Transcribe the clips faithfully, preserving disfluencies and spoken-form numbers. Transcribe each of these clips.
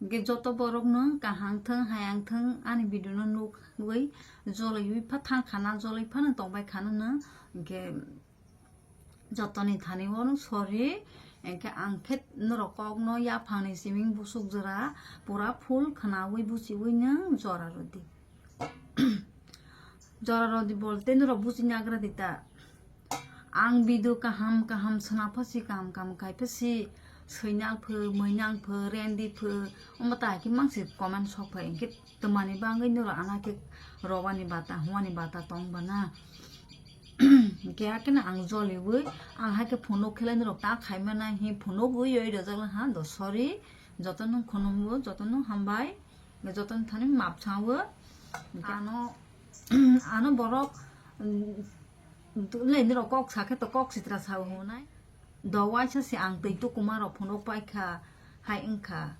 Hwnkhe joto borok no kaham thwng, hayang thwng, ani video no nugwi jolaiwi pha thang khana, jolai phano tongbai khana no. Hwnkhe jotoni thani o no sorry. Hwnkhe ang khe norok kok no yaphang ni siming busuk jora pura full khwnawi buchiwi nwng jora rwdi. Jora rwdi bolte norok buchi nagra di ta. Ang video kaham kaham swnam pha si, kaham kaham khai pha si, swinal pho, mwinang pho, rendi pho, omo ta khe mang si comment sok phai. Hwnkhe twmani bagwi norok ana khe robani bata, huani bata tong bana. Hwnkhe hakhe no ang joliwi, ang hakhe phunuk khe lai norok ta khai mano hi phunuk wi oi rwjak lai ha do, sorry. Joto no khunungo, joto no hambai, joto no thani map sango. Hwnkhe ano, ano borok, mm, le norok kok sakhe to kok sitra sao hwnai. Do waisa se ang twi tukuma rok phunuk paikha, hai wngkha.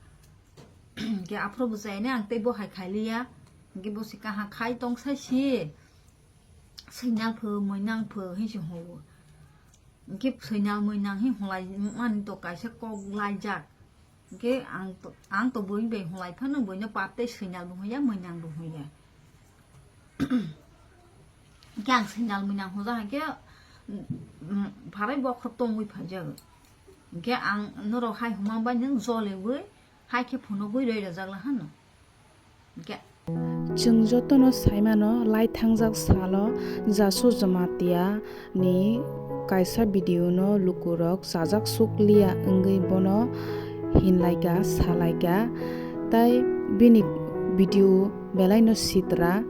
Hwnkhe aphuru bo chaine ang tei bo hai khailiya. Hwnkhe bo se kaha khai tong sai si. Swinal pho, mwinang pho, hinwi se hwnwi. Hwnkhe swinal mwinang hinwi hwnlai mani to kaisa kok laijak. Hwnkhe ang to, ang to buini bai hwnlai phano buino pap tei swinal bo hwnya, mwinang bo hwnya. Hwnkhe ang swinal mwinang hwnjak hwnkhe, mm, pharai bokhorok tongwi phaijak. Hwnkhe ang norok hai hwnma bai nwng joliwi hai khe phunugwi roi rwjak lai hano. Hwnkhe. Chwng jotono saimano, lai thangjak salo Jasu Jamatia ni kaisa video no lukurok chajak suk liya wngwi bono hinlaika, salaika, tai bini video belaino sitra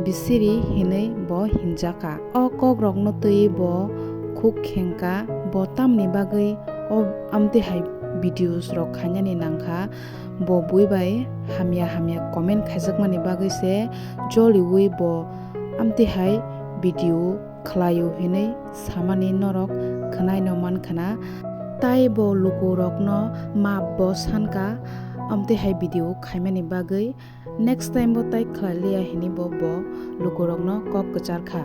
bisiri hinwi bo hinjaka. O kokrokno twiwi bo khuk khengka, bo tamni bagwi o amtwi hai videos rok khainani nangkha. Bo bui bai hamya hamya comment khaijakmani bagwi se joliwi bo amtwi hai video khlaio hinwi samani norok khwnaino mankhana. Tai bo lukurokno map bo sanka amtwi hai video khaimani bagwi. Next time bo tai khlai liya hinwi bo, bo lukurokno kok kwcharkha.